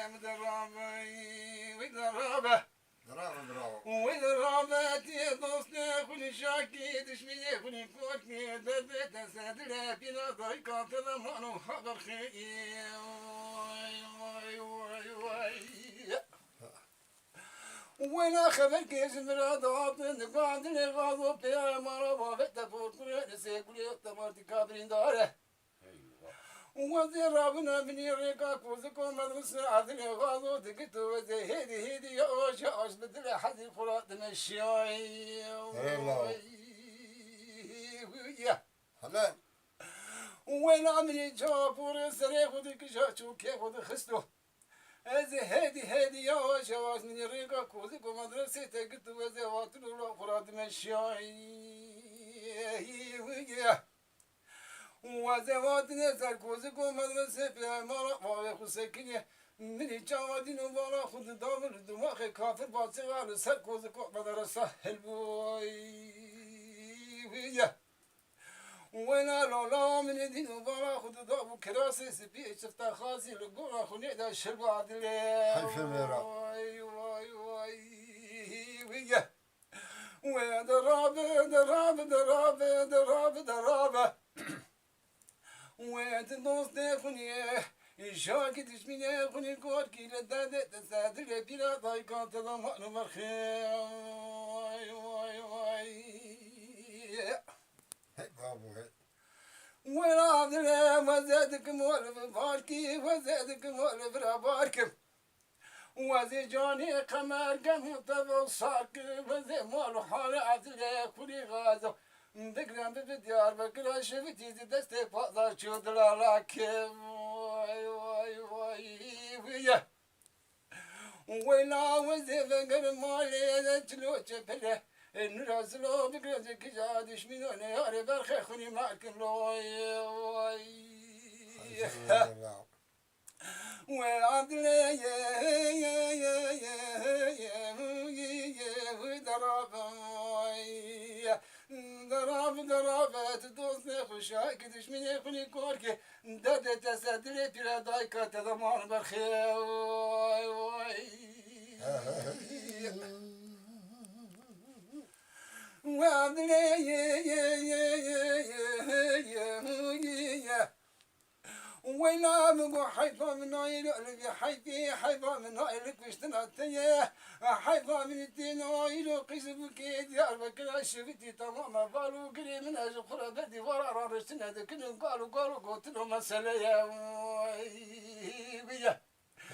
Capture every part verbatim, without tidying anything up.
Wî dirabe, wî dirabe, wî dirabe tê dostê xwînî şakî, dişmînê xwînî korkî, derdê te sedilê pîna dayika te de mano haber xê. Way, way, way, way. Wêna xeber kê ji min re dihatin, digotin dilê xazo pêya mala bavê te porkure, li sê gulê te martîka birîndar e. Wezê rabûna minî rêka koziko medrese erdinê xazo digit û wezê hêdî hêdî ya aş ya aş bi dilê hezî xwe re dimeşiyayî. Eyvallah. Helal. Wêna minî çawa porê serê xwe dikija çûkê xwe dixisto. Ez ê hêdî hêdî yavaş yavaş minî rêka koziko medresê te girt û ez ê hatin û la xwe re dimeşiyayî. Wezê hatine ser koziko medresê pê mala bavê xwe sekinî. Minî çawa dîn û bala xwe dida min, dimaxê kafir basê ve li ser koziko medresa hilbûyî. Wêna lala min ê dîn û bala xwe dida bû kirasê spî, çifta xasî li gora xwe nêda şil bû adilê. Heyfê me ra. Way, way, way, wî ye. Wê dirabe, dirabe, dirabe, dirabe, dirabe. Wê di dostê xwinî, şakî dişmînê xwinî korkî li derdê te sedilê pîra dayika te de mano berxê. Way, way, way. Hey babo, hey. Wela dilê weze dikim ol bi barkî, weze dikim ol bi ra barkim. Wezê canê qemer gem û tev û sarkim, wezê mal û halê ezilê xulî xazo. Digirin bi bi Diyarbekir şevitî di destê pazar çû dilala kim. Way, way, way, wî ye. Wêla wezê veger malê de çilo çepele. Nura zilo bigirê kija dişmîno ne yarê berxê xunî merkin loy. Way. Wê adilê ye, ye, ye, ye, ye, ye, wî derabe, ye. Derabe, derabe, tu dostê xwe şakî dişmînê xwe nî korkê. Derdê te ser dilê pîre dayika te de man berxê. Way, way. Wê adilê ye, ye, ye. Weyla min got heyfa min nayê li vî heyfê, heyfa min nayê li kuştina te ye. Heyfa min tê nayê li qîzibûkê Diyarbekir şivitî temam e. Val û girê min e ji xwe re ber dîvara raniştine dikin û gal û gal û gotin û mesele ye. Wî ye.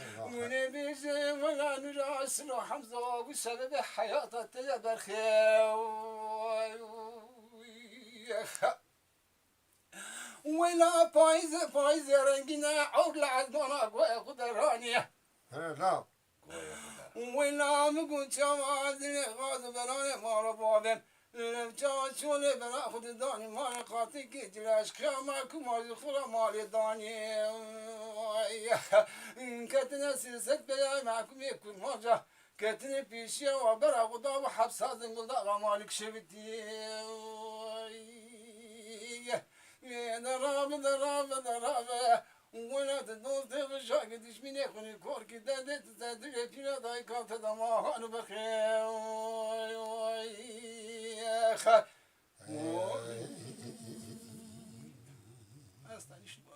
Eyvah. Wî nê bêje wela nura Silo Hemza wî sebebê heyata te ye berxê. Wela payîzê, payîzê rengîn e, ewr li ezmana guhê xwe de raniye. He, la. Wela min got çawa dilê xaz û beranê mala bavên. Li çawa çolê bera xwe didanî malê qatikê cila eşqiya me ku ma ji xwe re malê danî. Ketine sî sed peyayê mehkumê kurmanca. Ketine pêşiya wa bera xwe da û hepsa Zinguldaxa Malik Şevitî. Derabe, derabe, derabe. Wela tu dostê xwe şakî dişmînê xwe nî korkî derdê tu ser dilê pîra dayika te de ma han û berxê. Oy, oy, xe. Oy. Ez tenîştim.